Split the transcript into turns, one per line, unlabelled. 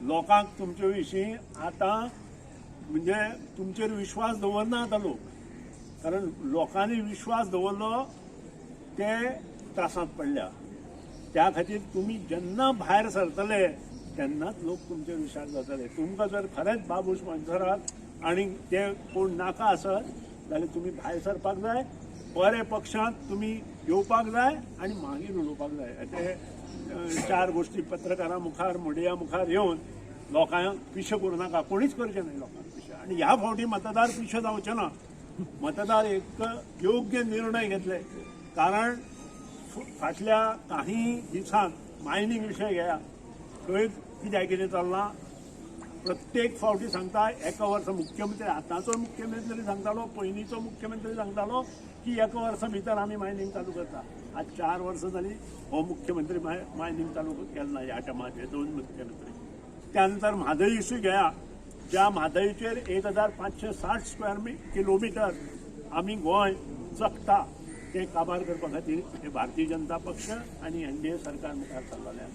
लोकांक तुमचे विशीं आतां म्हणजे तुमचेर विश्वास दवरना आतां लोक, कारण लोकांनी विश्वास दवरलो ते त्रासांत पडल्या. त्या खातीर तुमी जेन्ना भायर सरतले तेन्नाच लोक तुमचेर विश्वास जातले. तुमकां जर खरेंच बाबूश मोन्सेरात आनी ते कोण नाका आसत जाल्यार तुमी भायर सरपाक जाय, बरे पक्षांत तुमी येवपाक जाय आनी मागीर उलोवपाक जाय. ते चार गोष्टी पत्रकारां मुखार, मिडिया मुखार येवन लोकांक पिशें करूं नाका. कोणीच करचें न्हय लोकांक पिशें. आनी ह्या फावटी मतदार पिशे जावचे ना. मतदार एक योग्य निर्णय घेतले, कारण फाटल्या काही दिसांत मायनींग विशय घेया, थंय कित्याक कितें चल्लां प्रत्येक फावटी सांगता. एका वर्सा मुख्यमंत्री, आतांचो मुख्यमंत्री सांगतालो, पयलींचो मुख्यमंत्री सांगतालो की एका वर्सा भितर आमी मायनींग चालू करता. आज 4 वर्सां जाली, हो मुख्यमंत्री मायनींग चालू केलें ना. ह्या टर्माचे दोन मुख्यमंत्री. त्यानंतर म्हादय इश्यू घेया, ज्या म्हादयचेर 1560 स्क्वेअर किलोमिटर आमी गोंय जगता, तें काबार करपा खातीर हे भारतीय जनता पक्ष आनी एनडीए सरकार मुखार चल्लेलें आसा.